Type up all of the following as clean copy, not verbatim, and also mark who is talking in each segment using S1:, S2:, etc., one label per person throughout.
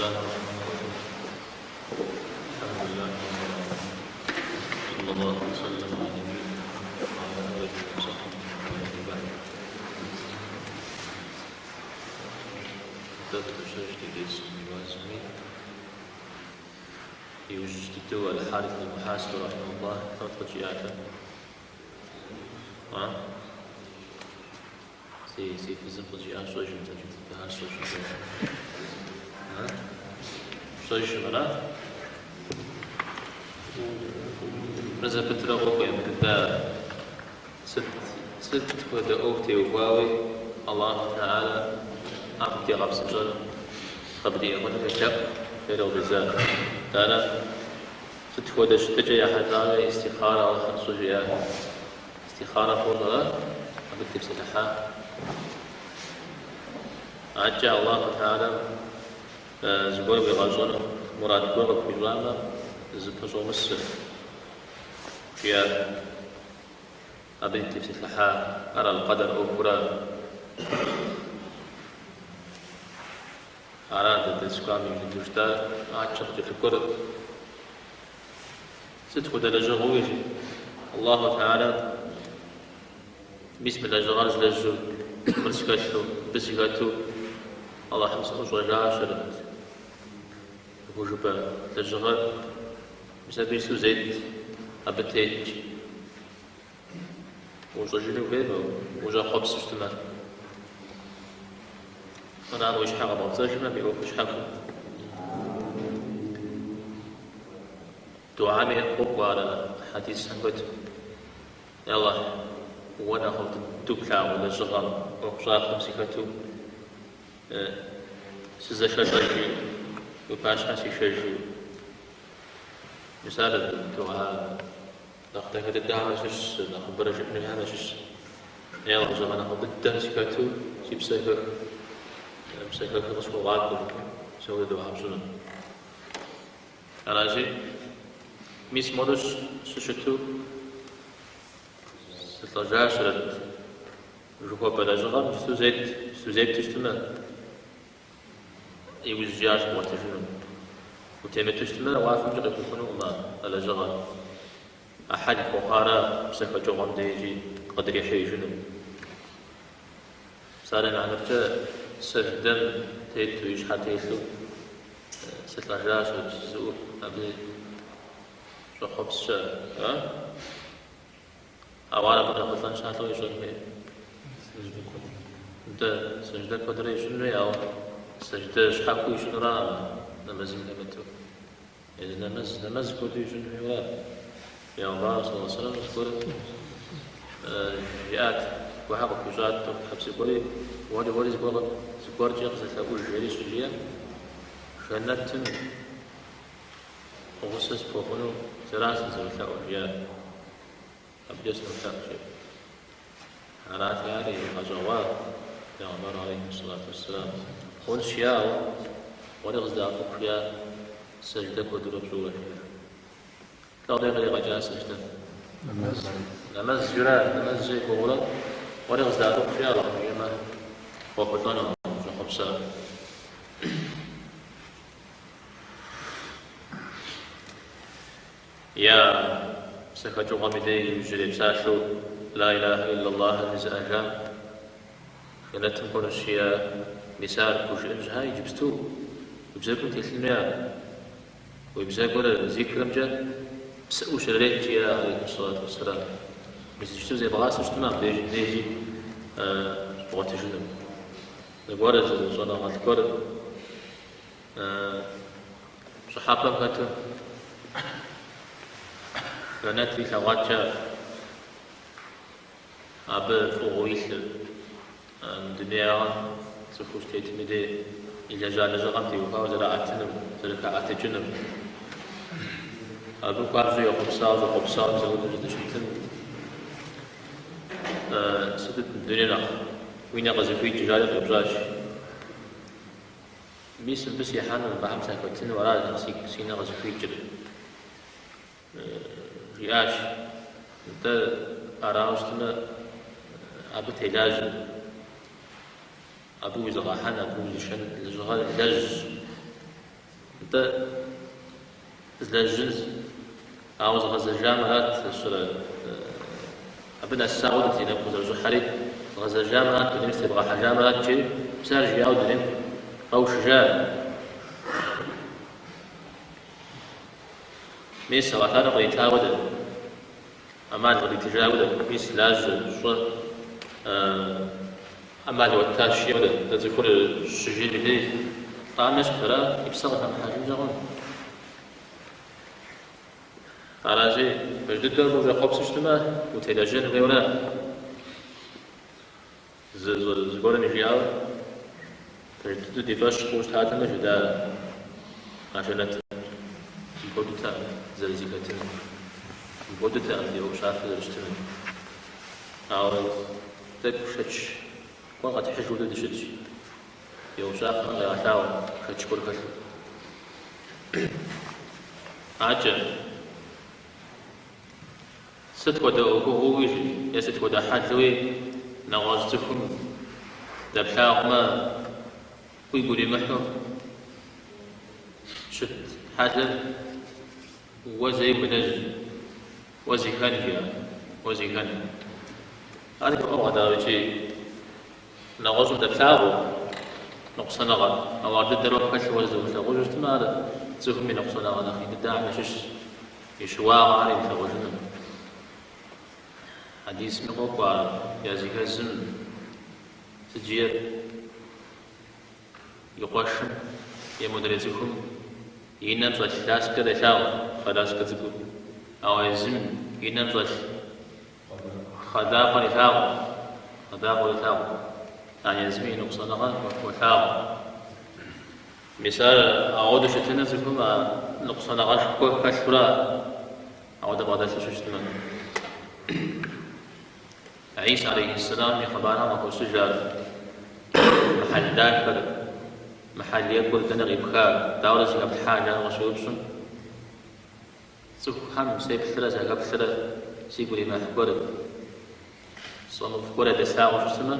S1: الله الرحمن الرحيم. الحمد لله رب العالمين. صلى الله وسلم على نبينا محمد وعلى آله وصحبه أجمعين بعد. Дэ дерсым и уазми иужь дыдэу Аль-Харис аль-Мухасиби рахьимахуллах хэт къыджиӏатэр? А? Си фызым къызжиӏар сщӏэжым, зэкӏэлъыпыхьар сщӏэжым. А? Пщӏэжым, ара? Мыр зэпытрэ къокӏуэ емылыта. Сыт хуэдэ ӏуэху теухуауи Аллаху Тэхьэлэ ар къыбдигъэпсынщӏэну, къыбдиӏыгъыну елъэӏу, жери къыщӏидза. Итӏанэ сыт хуэдэ щытыкӏэ ехьэлӏауи истихъарэ Алыхьым щӏы жиӏа. Истихъарэ фощӏэрэ, абы тепсэлъыхьа. Адэкӏэ Аллаху Тэхьэлэм зыгуэр уигъэщӏэну мурад гуэр къыпхуищӏамэ, зыпэщӏомысэ, жиӏа. Абы тепсэлъыхьа ар аль-къэдэр ӏуэхура? Ара дэ дызыхуам иужь щыта адэкӏэ къыкӏэлъыкӏуэр сыт хуэдэ лэжьыгъэуи Аллаху Тэхьэлэ мис мы лэжьыгъэр злэжьу, мыр схэлъу, мыбы сыхэту Аллахьым сыӏущӏэжащэрэт жыхужыпӏэ лэжьыгъэр мис абы ису зет, абы тетщ. Ущӏэжыну хуеймэ, ущӏэхъуэпсу щытмэ. Арам уи щхьэ къэбгъэпцӏэжмэ, абы и ӏуэхур щхьэхуэ. Дуӏами къокӏуэ ар хьэдисхэм хэту. Я Аллахь, уэ нэхъыфӏ дыдэу плъагъу лэжьыгъэм, ӏуэхущӏафэм сыхэту сызэшэлӏэжи, уи пащхьэ сишэжи. Мис ар дуӏа нэхъ дахэ дыдэхэм ящыщщ, нэхъыбэрэ жыӏэн хуейхэм ящыщщ. Е Аллахь, лэжьыгъэ нэхъыфӏ дыдэм сыхэту си псэ хэх, псэхэхыр къысхуэгъакӏуэ, мис апхуэдэ дуӏа пщӏыну. Аращи, мис модэу сыщыту сылӏэжащэрэт жыхуэпӏэ лэжьыгъэм иджыпсту зет, иджыпсту зепту щытмэ, иужькӏи ар щыбгъуэтыжыну. Утемыту щытмэ, уафэмкӏэ къехуэхынукъым а лэжьыгъэр. А хьэл пхуэхъуара псэхэкӏыгъуэм дежи къыдрихьеижыну. Псалъэм и хьэтыркӏэ сэждэм тету, и щхьэ телъу сылӏэжащ жызыӏэу абы щӏэхъуэпс щыӏэ. А? Ауэ ар абы къехъулӏэн щхьэ лӏо ищӏэн хуей?
S2: Сэждэ куэдрэ.
S1: Нтӏэ, сэждэ куэдрэ ищӏын хуей, ауэ сэждэ щхьэхуэу ищӏынуракъым нэмэзым хэмыту. Езы нэмэз, нэмэз куэду ищӏын хуейуэ. Пейгъэмбар саллаллаху алейхи вассалам зыгуэр жиӏат, гухьэ къыхуищӏат ӏуэхутхьэбзэ гуэри, уэри, уэри зыгуэр, зыгуэркӏэ къызэлъэӏуж, жери щыжиӏэм, жэнэтым гъусэ сыпхуэхъуну сэра сынызэролъэӏур, жиӏат. Абыкӏэ сынолъэӏу, жиӏэу. Арати, ар игъэщӏэгъуа Пейгъэмбар алейхи сэлату уэсселам. Хъунщ, жиӏа, ауэ уэри къыздэӏэпыкъу, жиӏа, сэждэ куэдурэ пщӏыуэ, жиӏа. Лӏо дей къригъэкӏа сэждэ?
S2: Нэмэз.
S1: Нэмэз жира, нэмэз и гугъурэ уэри къыздэӏэпыкъу, жиӏа, Алыхьым жиӏэмэ, къохъулӏэну, щӏэхъуэпсар. Я псэхэкӏыгъуэм и дей иужьрей псалъэу Ла илахэ иллаллахыр жызыӏэжам жэнэтым кӏуэнущ жиӏа, мис ар пхужыӏэн щхьа иджыпсту уи бзэгум телъын хуей ар. Уи бзэгур зикрымкӏэ псыӏэу щрырет, жиӏа алейхи сэлату уэсселам. Мис иджыпсту зебгъасэу щытмэ, абдежым дежи бгъуэтыжыну. Зэгуэр зы щӏэныгъэлӏ гуэр Пщӏыхьэпӏэм хэту жэнэтыр илъэгъуат жаӏэ. Абы фӏыгъуэу илъыр дунеягъэм цӏыхуу щытетым и дей илэжьа лэжьыгъэм теухуауэ зэраӏэтынум, зэрыхаӏэтыкӏынум. Абы хуабжьу ехъуэпсауэ, щӏэхъуэпсауэ мис апхуэдэу зыдыщытым сытыт мы дунейр нэхъ уи нэ къызыхуикӏ жари къеупщӏащ. Мис мыбы сихьэну, мыбыхэм сахэтыну ара нэхъ си нэ къызыхуикӏыр? Жиӏащ. Нтӏэ, арауэ щытмэ, абы телажьэ. Абы уизыгъэхьэн, абы узышэн лэжьыгъэ лэжь. Нтӏэ, злэжьын, ауэ згъэзэжам арат сщӏэрэ, абы нэса хуэдэт си нэгу къызэрыщӏыхьэри, згъэзэжам арат, дунейм сытебгъэхьэжам арат, жери, мис ар жиӏауэ дунейм къэушыжа. Мис Алыхьталэм кърита хуэдэ, ӏэмал къритыжа хуэдэ, мис лажьэ, щӏэ, ӏэмал уэттащ жиӏэ хуэдэ, дэ цӏыхур щыжейм и дей лӏам ещхь ара, и псэ къыхэмыхьэжынкӏэ хъун. Аращи, пэж дыдэу абы ущӏэхъуэпсу щытмэ, утелэжьэн хуейуэрэ зыгуэрым жиӏауэ, пэж дыдэу ди фӏэщ хъууэ щытатэмэ, жыда а жэнэтыр мыпхуэдэутэкъым зэрызэхэтынур, мыпхуэдэутэкъым ди ӏуэхущӏафэр зэрыщытынур. Ауэ тӏэкӏу шэч гуэр къэтхьыж хуэдэу дыщытщ, ди ӏуэхущӏафэхэм къегъэлъагъуэ шэч гуэр хэлъу. Акӏэ. Сыт хуэдэ ӏуэхугъуэуи е сыт хуэдэ хьэлуи нэгъуэщӏ цӏыхум дэплъагъумэ, уигу иримыхьу щыт хьэлыр уэ зэи умылэжь, уэ зыхэн, жиӏа, уэ зыхэн. Ар гурыӏуэгъуэ, дауэ икӏи нэгъуэщӏым дэплъагъуу ныкъусаныгъэ, ауэ ар дыдэр уэ пхэлъу уэ зыумылъагъужу щытмэ, ар цӏыхум и ныкъусаныгъэ нэхъ ин дыдэхэм ящыщщ. И щыуагъэхэр имылъагъужыну. Хьэдисми къокӏуэ ар языхэзым сыт жиӏэр и къуэшым е модрей цӏыхум и нэм щӏэлъ ласкэр елъагъу, хъэ ласкэ цӏыкӏур, ауэ езым и нэм щӏэлъ хъэдакъэр илъагъу, хъэдакъэр илъагъу, ар езым и ныкъусаныгъэр уолъагъу. Мис ар ауэдэу щытыныр цӏыхум а ныкъусаныгъэшхуэ хэлъурэ ауэдэ бгъэдэлъу щыщытмэ. Гӏисэ алейхьиссэлам и хъыбархэм къыхощыж ар мы хьэл дахэр, мы хьэл екӏур дэнэ къипха, дауэрэ зыхэплъхьа жаӏэу къыщеупщӏым, цӏыхухэм сеплърэ сахэплърэ сигу иримыхь гуэр, сфӏэмыфӏ гуэр ядэслъагъуу щытмэ,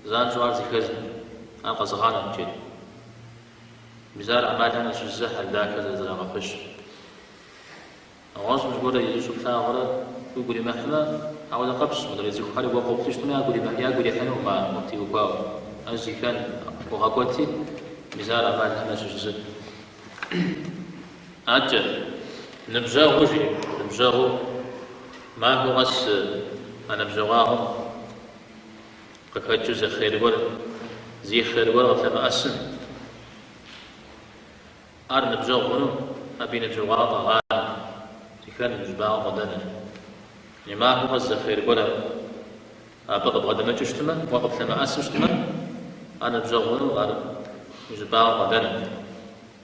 S1: занщӏэу ар зыхэзн, ар къэзгъанэт, жери. Мис ар ӏэмалхэм ящыщ зы хьэл дахэ зэрызэрагъэпэщ. Нэгъуэщӏым зыгуэр ищӏу плъагъурэ уигу иримыхьмэ, ауэдэ къэпщӏ, мыдрей цӏыхухэри уэ къоплъу щытмэ, ягу ирихьынукъым ар уэ птеухуауэ. Ар зыхэн угъэкӏуэти, мис ар ӏэмалхэм ящыщ зы. Адэкӏэ, ныбжьэгъуу жи, ныбжьэгъуу махуэ къэс а ныбжьэгъуагъэм къыхэкӏыу зы хъер гуэр, зи хъер гуэр къыплъэмыӏэсым, ар ныбжьэгъу хъуну, абы и ныбжьэгъуагъэр къэгъанэ, зыхэн уи щӏыбагъым къыдэнэ. И махуэ къэс зы хъер гуэр абы къыбгъэдэмыкӏыу щытмэ, уэ къыплъэмыӏэсу щытмэ, ар ныбжьэгъу хъуну, ар уи щӏыбагъым къыдэнэ.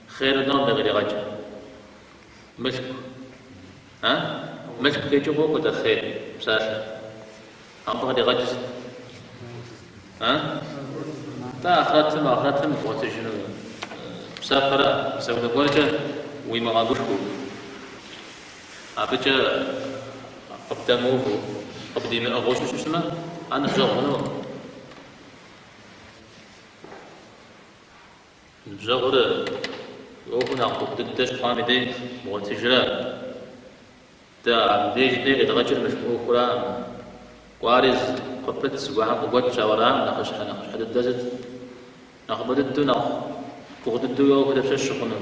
S1: Хъерыр дауэ къригъэкӏ? Мылъку. А? Мылъку къикӏыу къокӏуэ дэ хъер псалъэ. Абы къригъэкӏ сыт? А? Нтӏэ, ахърэтым, ахърэтым бгъуэтыжыну псапэрэ псэунэ гуэркӏэ уимыгъэгушхуэу, абыкӏэ къыбдэмыуву, къыбдимыӏыгъыу щытмэ, ар ныбжьэгъу хъунукъым. Ныбжьэгъур ӏуэхур нэхъ гугъу дыдэ щыхъуам и дей бгъуэтыжрэ? Дэ абдеж дей къидгъэкӏыр мылъку ӏуэхуракъым. Кӏуари къыпыт зыгуэрхэм къыгуэтщ, ауэ аракъым нэхъыщхьэ, нэхъыщхьэ дыдэ сыт? Нэхъыбэ дыдэу, нэхъ гугъу дыдэу уи ӏуэхур дапщэщ щыхъуну?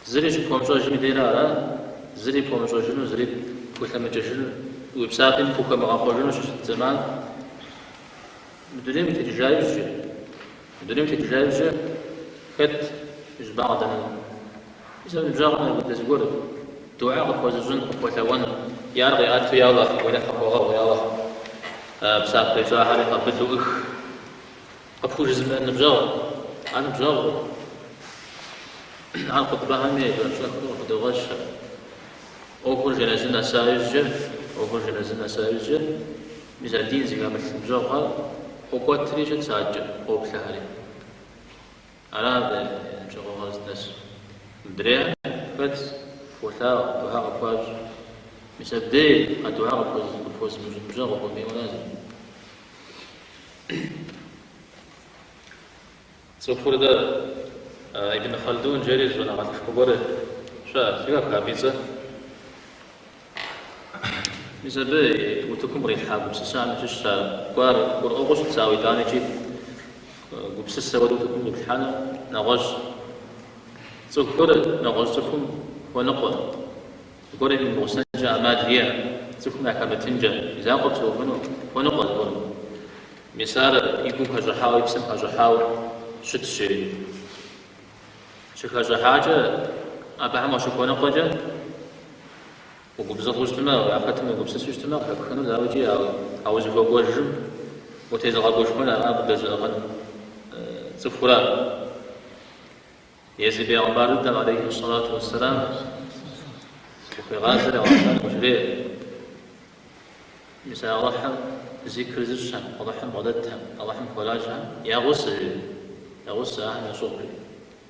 S1: Зыри щыпхуэмыщӏэжым и дейра ара? Зыри пхуэмыщӏэжыну, зыри пхулъэмыкӏыжыну, уи псапэми пхухэмыгъэхъуэжыну щыщыт зэман? Мы дунейм утекӏыжа иужькӏэ, мы дунейм утекӏыжа иужькӏэ хэт уи щӏыбагъ къыдэнэну? Мис абы ныбжьэгъум апхуэдэ зыгуэр дугьэ къыпхуэзыщӏын, къыпхуэлъэӏуэн, и ӏэр къиӏэту, я Алыхь, и гуэныхь къыхуэгъэгъу, я Алыхь, псапэ ищӏахэри къабылу ӏых. Къыпхужызымыӏэн ныбжьэгъу, ар ныбжьэгъу, ар хъутӏбэхэми щӏэх-щӏэхыурэ къыхыдогъэщ. ӏуэхур жэназы нэса иужькӏэ, ӏуэхур жэназы нэса иужькӏэ, мис а дин зыхэмылъ ныбжьэгъухэр къокӏуэтри щытщ адэкӏэ, къоплъэхэри. Ара абы ныбжьэгъугъэр здынэс. Мыдрейхэр хэт пхуолъагъу, духьэ къыпхуащӏ. Мис абдей а духьэ къыпхуэзымыщӏын ныбжьэгъу ухуэмейуэ ара? Цӏыхур дэ. Ибн Хъалдун жери щӏэныгъэлӏышхуэ гуэр щыӏэ, зэхэфха абы и цӏэ? Мис абы утыкум кърилъхьа гупсысэхэм ящыщщ ар. Кӏуэ ар гурыӏуэгъуэу щытщ, ауэ итӏанэ икӏи гупсысэ хуэдэу утыкум къиплъхьэныр нэгъуэщӏ. Цӏыхур нэгъуэщӏ цӏыхум хуэныкъуэ. Зыгуэрым имыгъусэнкӏэ ӏэмал иӏэ, цӏыхум яхэмытынкӏэ, и закъуэ псэуфыну хуэныкъуэ зыгуэрым. Мис ар и гум хэщӏыхьауэ, и псэм хэщӏыхьауэ щытщ жери. Щыхэщӏыхьакӏэ, абыхэм уащыхуэныкъуэкӏэ, угубзыгъэу щытмэ, уяхэтым уегупсысу щытмэ, къыхэпхынур дауикӏи а узыхуэкӏуэжым утезыгъэгушхуэн, ара къыбдэзыӏыгъын цӏыхура. Езы бегъымбар дыдэм, алейхи сэлату уэсселам, зыхуегъазэри Алыхьым къыжреӏэ, Мис а Алыхьым зикр зыщӏхэм, Алыхьым бгъэдэтхэм, Алыхьым хуэлажьэхэм я гъусэ, жери, я гъусэ ахэм ящӏыгъу, жери.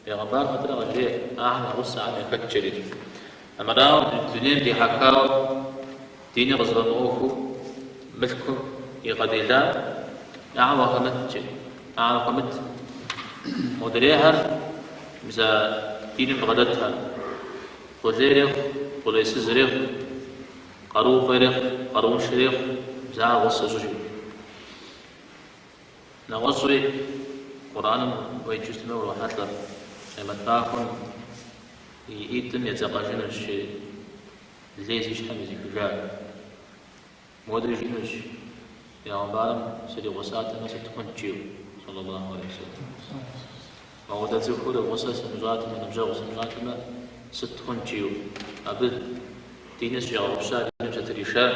S1: Бегъымбар пэтрэ къыжреӏэ, ахэм я гъусэ, ахэм яхэт, жери. Армырауэ дунейм дихьэхауэ, диныр къызыфӏэмыӏуэхуу мылъкум игъэделам, ахэм уахэмыт, жери, ахэм уахэмыт. Модрейхэр, мис а диным бгъэдэтхэр, къулей ирехъу, къулейсыз ирехъу, къарууфӏэ ирехъу, къарууншэ ирехъу, мис ахэр гъусэ щӏы, жери. Нэгъуэщӏуи Къурӏэным уеджэу щытмэ урохьэлӏэ, Къемэт махуэм и ӏитӏым едзэкъэжынущ, жери, лей зи щхьэм езыхыжар. Модэри жиӏэнущ, Бегъымбарым сригъусатэмэ сыт хъунт, жиӏэу, саллаллаху алейхи вассалам. Ауэдэ цӏыхур гъусэ сымыщӏатэмэ, ныбжьэгъу сымыщӏатэмэ, сыт хъунт, жиӏэу. Абы диныр сщигъэгъупща, диным сытриша,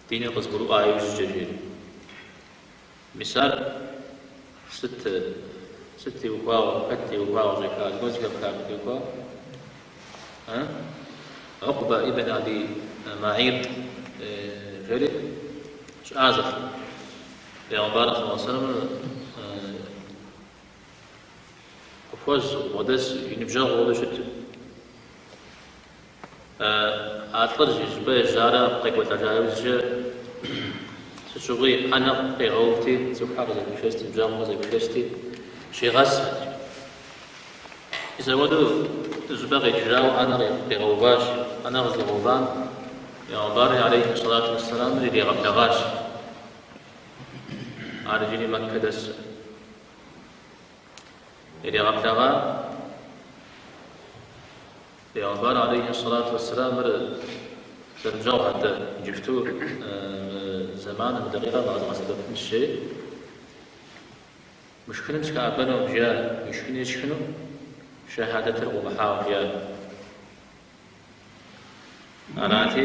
S1: диныр къызгурыӏуа иужькӏэ, жери. Мис ар сыт, сыт теухуауэ, хэт теухуауэ къыщӏеха, зыгуэр зэхэпха абы теухуауэ? А? Укъбэ ибн Аби Муӏитӏ жери щыӏа зылӏ. Бегъымбар саллаллаху алейхи вассалам къыхуэзэу, къыбгъэдэсу, и ныбжьэгъу хуэдэу щыту. А лӏыр зыщӏыпӏэ ежьарэ къекӏуэлӏэжа иужькӏэ сыт щыгъуи ӏэнэ къигъэувти, цӏыхухэр къызэхуишэсти, ныбжьэгъухэр къызэхуишэсти, щигъэсырт. Мис апхуэдэу зыщӏыпӏэ къикӏыжауэ ӏэнэ къигъэуващ. ӏэнэ къыздигъэувам Бегъымбар алейхи сэлату уэссэламыр иригъэблэгъащ. Ар иджыри Мэккэ дэсу. Иригъэблэгъа Бегъымбар алейхи сэлату уэссэлам мыр зэныбжьэгъу адэ иджыпсту мы зэманым, мы дакъикъэм къэзгъэсэбэпынщ, жери. Мы шхыным сыхэӏэбэнукъым, жиӏа, уи шхынри сшхыну шэхьадэтыр къыумыхьауэ, жиӏа. Арати,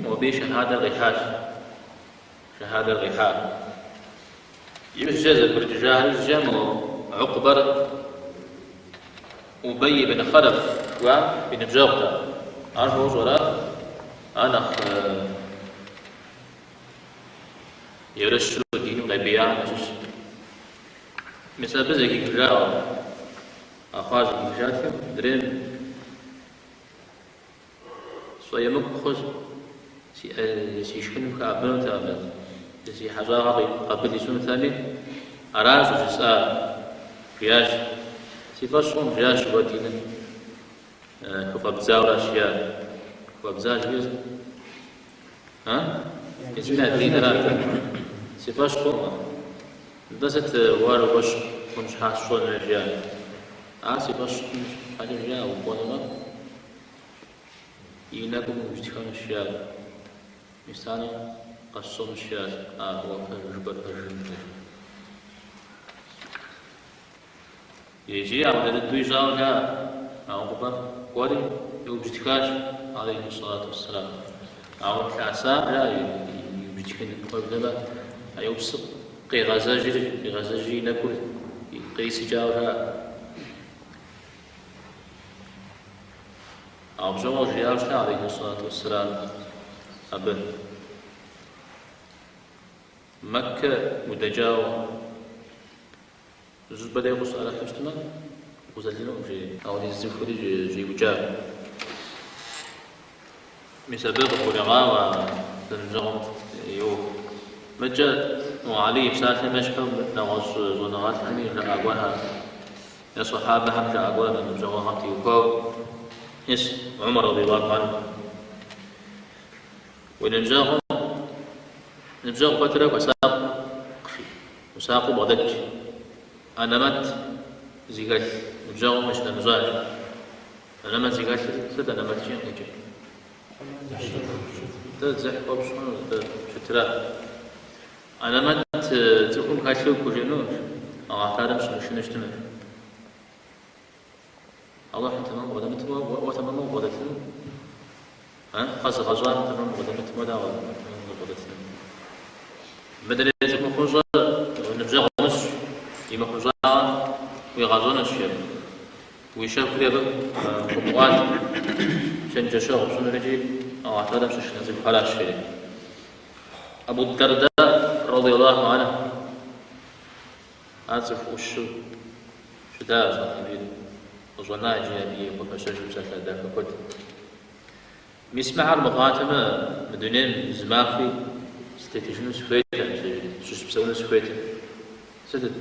S1: мобы шэхьадэр къихьащ. Шэхьадэр къихьа. Иужькӏэ зэбгрыкӏыжа иужькӏэ мо Укъбэр Убей ибн Хъэлэф жыхуаӏэм и ныбжьэгъут ар. Ар фощӏэрэ? Ар нэхъ ерыщу диным къебияхэм ящыщ. Мис абы зэхихыжауэ, къэхъуар зэхихыжати, мыдрейм Сфӏэемыкӏу хъущ, си шхыным хэӏэбэнутэкъым, си хьэщӏагъэр къабыл ищӏынутэкъыми, аращ щӏыжысӏар, жиӏащ. Си фӏэщ хъукъым, жиӏащ, уэ диным хыфӏэбдзауэращ, жиӏащ. Хыфӏэбдза жиӏэу, а? Езым я динырат. Си фӏэщ хъукъым. Нтӏэ сыт уэ ар уи фӏэщ хъун щхьа сщӏэн хуейр, жиӏащ. Ар си фӏэщ хъун щхьэкӏэ, жиӏа, укӏуэнумэ, и нэкӏум уиубжьытхэнущ, жиӏащ. Мис итӏанэ къэсщӏэнущ, жиӏащ, ар уэ пэж жыпӏэр пэжым жиӏащ. Икӏи апхуэдэ дыдэу ищӏауэ жаӏэ, а Укъбэр кӏуэри иубжьытхащ, алейхи сэлату уэсселам. Ауэ лъэӏэсакъым, жаӏэ, иубжьытхыным, уеблэмэ, а еупсыр къигъэзэжри, къигъэзэжри и нэкӏур кърисыкӏауэ жаӏэ. Абы щыгъуэ жиӏауэ щыта, алейхи сэлату уэсселам, абы. Мэккэ удэкӏауэ зыщӏыпӏэ дей укъыщыӏэрыхьэу щытмэ, укъызэлынукъым, жери. Апхуэдиз цӏыхури щӏиукӏар. Мис абы къыпхурегъауэ а зэныбжьэгъум и ӏуэху. Мыкӏэ Алий и псалъэм ещхьу нэгъуэщӏ щӏэныгъэлӏхэми жаӏа гуэрхэр. Е сахьабэхэм жаӏа гуэр абы ныбжьэгъугъэм теухуауэ. Мис Умар радиаллаху анху. Уи ныбжьэгъум ныбжьэгъу пэтрэ хуэсакъ, жи. Усакъыу бгъэдэт. Анэмэт зыхэлъ ныбжьэгъум къищынэмыщӏа. Анэмэт зыхэлъыр сыт анэмэт жиӏэм къикӏыр? Дэ дзыхь хуэпщӏ хъуну дэ щытра? Анэмэт цӏыхум хэлъу пхужыӏэну Аллахь Тэхьэлам щымышынэу щытмэ. Аллахьым тэмэму бгъэдэмытмэ, уэ тэмэму убгъэдэтыну? А? Къэзыгъэщӏам тэмэму бгъэдэмытмэ, дауэ тэмэму убгъэдэтыну? Мыдрей цӏыху мыхъумыщӏэр ныбжьэгъу умыщӏ, и мыхъумыщӏагъэр уигъэщӏэнущ, жи. Уи щэхури абы хуумыӏуатэ, чэнджэщэгъу пщӏынур икӏи Аллахь Тэхьэлам щышынэ цӏыхухэращ, жери. Абу Дарда, радиаллаху анху, ар цӏыху ӏущу щытащ, сэхьэбийр къыщӏэна икӏи абы и хуэфэщэжу псалъэ дахэ куэд. Мис мыхэр мыхъуатэмэ, мы дунейм зы махуи сытетыжыну сыхуейтэкъым, сыщыпсэуну сыхуейтэкъым. Сытыт?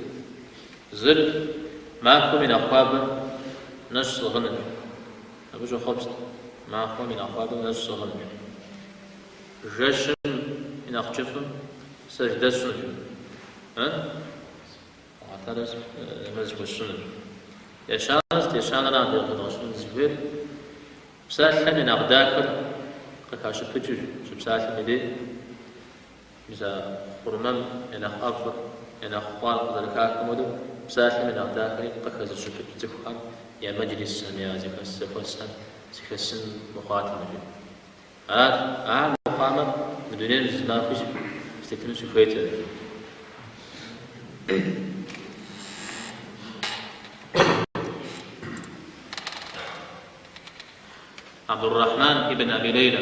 S1: Зыр махуэм и нэхъ хуабэм нэщӏ сӏыгъыныр. Абы щӏэхъуэпст, махуэм и нэхъ хуабэм нэщӏ сӏыгъыныр. Жэщым и нэхъ кӏыфӏым сэждэ сщӏыныр. Алыхьталэм нэмэз хуэсщӏыныр. Ещанэр сыт? Ещанэра абы къыхэдгъэщыну дызыхуейр? Псалъэм и нэхъ дахэр къыхащыпыкӏыр щыпсалъэм и дей, мис а хъурмэм я нэхъ ӏэфӏыр, я нэхъ хъуар къызэрыхахым хуэдэу, псалъэм и нэхъ дахэри къыхэзыщыпыкӏ цӏыхухэм я мэджлисхэм, я зэхэс зэхуэсхэм сыхэсын мыхъуатэмэ, жи. Арат, ахэр мыхъуамэ, мы дунейм зы махуи сытетыну сыхуейтэкъым. Абдуррахьман ибн Аби Лейла.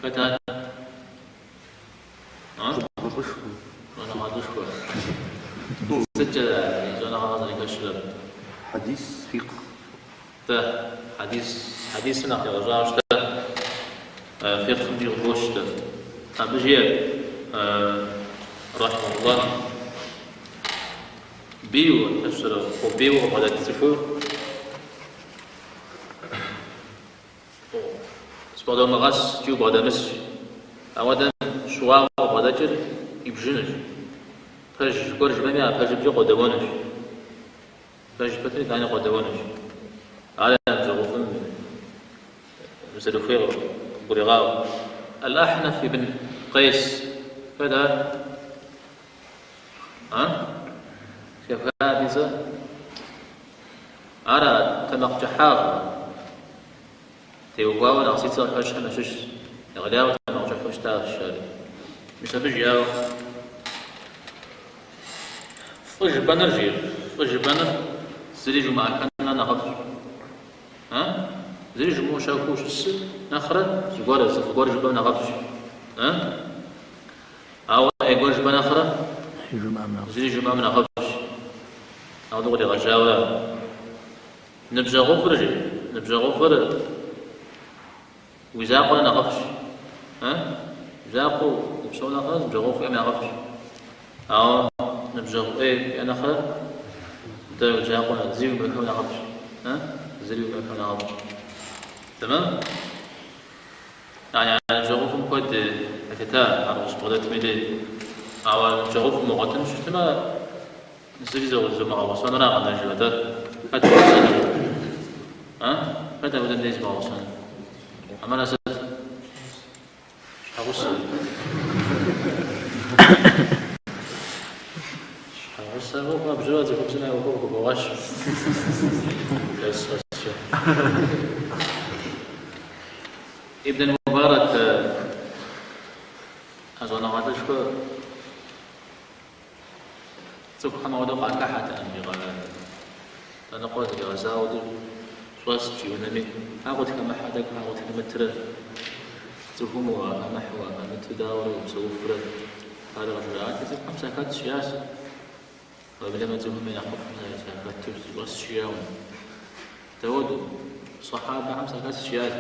S1: Хэт ар?
S2: Щӏэныгъэлӏышхуэ.
S1: Щӏэныгъэлӏышхуэ. Сыткӏэ и щӏэныгъэ къызэрыхэщыр абы?
S2: Хьэдис, фикъх.
S1: Тэ, хьэдис, хьэдисым нэхъ тегъэщӏауэ щыта, фикъхымкӏи къыхощ щыта. Абы жиӏэр, рахьимэхуллах, бийуэ, лъэщэрэ бийуэ къыбгъэдэт цӏыхур зыбгъэдомыгъэс икӏи убгъэдэмыс. Ауэдэм щыуагъэу къыбгъэдэкӏыр ибжынущ. Пэж гуэр жыпӏэми, а пэжымкӏэ къодэуэнущ. Пэж пэтри итӏани къодэуэнущ. Ар я ныбжьэгъуфӏым зэрыхуейр къыгурегъаӏуэ. Аль-Ахьнаф ибн Къейс. Хэт ар? А? Зэхэфха абы и цӏэ? Ар а тэмакъкӏыхьагъ теухуауэ нэхъ зи цӏэ къыхэщхэм ящыщщ. Егъэлеяуэ тэмакъкӏыхьу щытащ ари. Мис абы жиӏауэ. Фӏы жыпӏэныр, жи, фӏы жыпӏэныр зыри жумыӏэххэнрэ нэхъыфӏщ. А? Зыри жумыӏэу щэхуу ущысы нэхърэ зыгуэр, зы фӏы гуэр жыпӏэм нэхъыфӏщ. А? Ауэ ӏей гуэр жыпӏэ нэхърэ зыри жумыӏэм нэхъыфӏщ. Ауэдэу къригъэжьауэ ныбжьэгъуфӏыр, жи, ныбжьэгъуфӏыр уи закъуэрэ нэхъыфӏщ. А? Уи закъуэу упсэу нэхърэ ныбжьэгъуфӏ уиӏэм нэхъыфӏщ. Ауэ ныбжьэгъу ӏей уиӏэ нэхърэ дэ уи закъуэ зыри уимыӏэхэм нэхъыфӏщ. А? Зыри уимыӏэхэм нэхъыфӏщ. Тэмэм? А ныбжьэгъуфӏым куэд елъыта ар къыщыбгъэдэтым и дей. Ауэ ныбжьэгъуфӏ умыгъуэтыну щытмэ, зыри зомыгъэгъусэнура къэнэжыр, атӏэ хэт бгъусэнур? А? Хэт апхуэдэм дей зыбгъэгъусэнур? Хьэмэрэ сыт? Щхьэгъусэ. Щхьэгъусэ ӏуэху абжьыуэ цӏыхубзым я ӏуэхур къыхыбогъэщ. Лъэс къэскӏэ. Ибн Мубарак а щӏэныгъэлӏышхуэ цӏыхухэм ауэдэу къахыхьэтэкъым, лъэныкъуэ зригъэзауэ ауэдэу щӏэст и унэми. Хьэ къытхэмыхьэ, тӏэкӏу хьэ къытхэмытрэ, цӏыхум уахэмыхьэу, уахэмыту дауэрэ упсэуфрэ? Ар къыжраӏати, цӏыхухэм сахэтщ, жиӏащ. Уеблэмэ цӏыхум я нэхъыфӏым сахэту сыщӏэсщ, жиӏауэ. Дауэдэу? Сахьабэхэм сахэтщ, жиӏащ.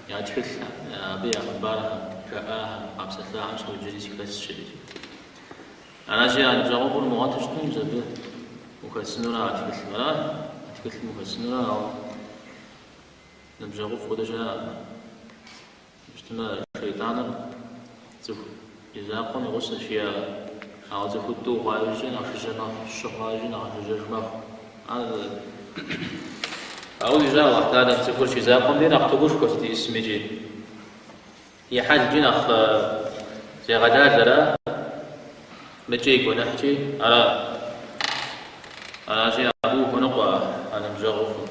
S1: Я тхылъхэм, абы я хъыбархэм, жаӏахэм, къапсэлъахэм соджэри сыхэсщ, жери. Аращи, а ныбжьэгъуфӏыр умыгъуэту щытмэ, мис абы ухэсынура а тхылъым, ара? тхылъым ухэсынура, ауэ ныбжьэгъуфӏ хуэдэ щыӏэкъым. Щытмэ, шейтӏаныр цӏыху и закъуэм и гъусэщ, жиӏэ, ауэ цӏыхур тӏу хъуа иужькӏэ нэхъ жыжьэ мэхъу, щы хъуа иужькӏэ нэхъ жыжьэж мэхъу. Ар ауэ ищӏа Алыхь Тэхьэлам цӏыхур щизакъуэм дей нэхъ тогушхуэ сыт исым икӏи. И хьэлкӏи нэхъ зегъэлалэра, мыкӏи гуэныхькӏи ара. Аращи, абы ухуэныкъуэ а ныбжьэгъуфӏым.